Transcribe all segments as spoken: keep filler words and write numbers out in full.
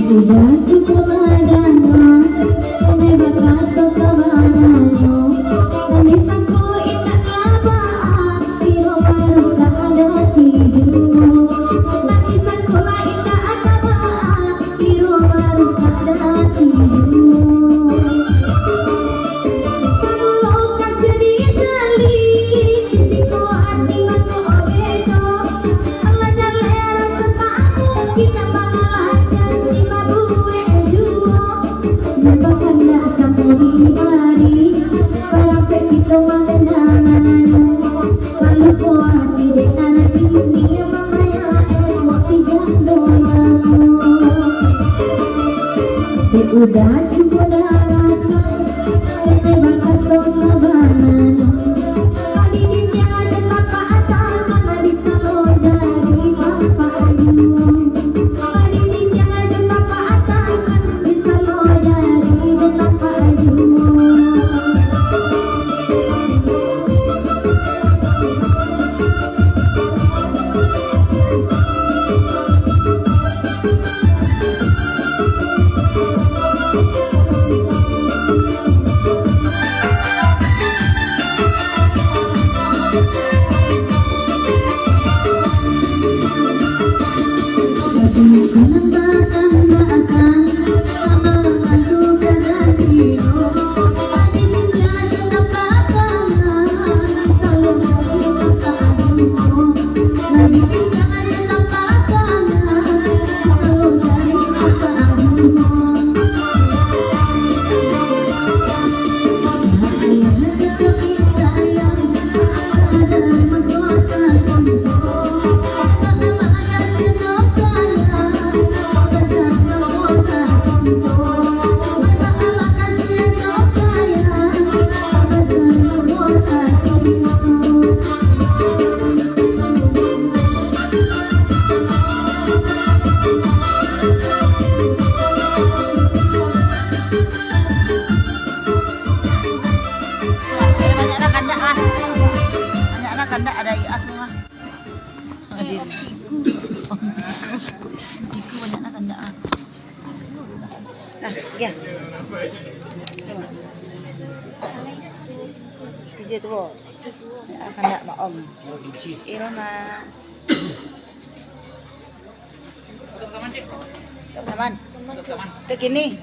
Sudah cukup mandanga, kami bakato sabananyo. Kami sangko indak ka baa, piro marusak dati juo. Kami sangko lah indak ka baa, piro marusak dati juo. Panulokan sadiah tali, di siko ati mangko bedo. Alah jaleh rasa tak mungkin nak mangalahkan lima buah juo. Lupakan nak samo di mari, barapek kito mangandangan. Lalu kuat di anak dunia mambayar waktu jando lamo. Dek udah cukup darah, dek bakato sabananyo. Tadi dinding aja tapak tangan, tadi salo jadi bapak ayuang. Tadi dinding aja tapak tangan, tadi salo jadi bapak ayuang. Banyaklah kandak lah. Banyaklah kandak, ada ias tu lah. Iku. Iku banyaklah kandak lah. Nah, ya. Tijia tu, Bo. Ah, kandak ba om. Irma. Saman. Kekini.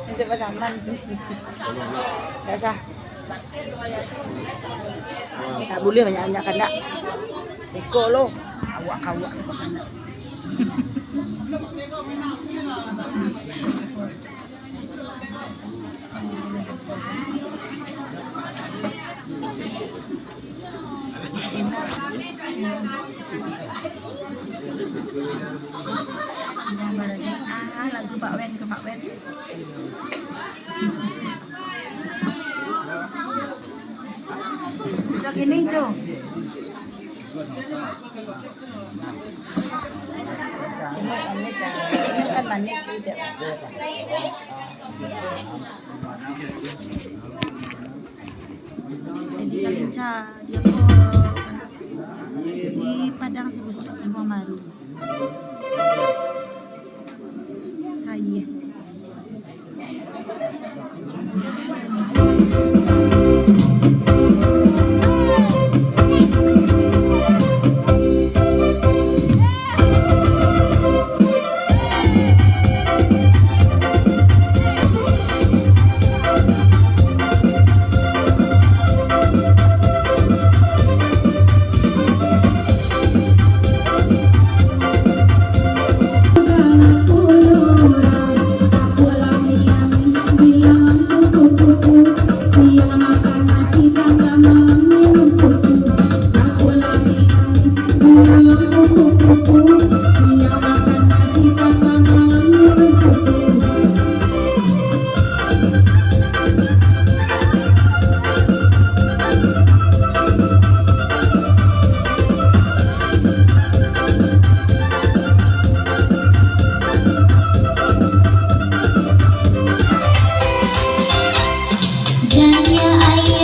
Itu pasaman. Biasa. Tak boleh banyak-banyak kandak. Iko lo. Awak-awak. Udah barajak. Ah, lagu Pak Wen ke Pak Wen. Udah gini, Cu. Cuma manis ya. Ini kan manis tu, Cak. Jadi, kalau Cak, dia ko di Padang Sibusak, Kampung Baru.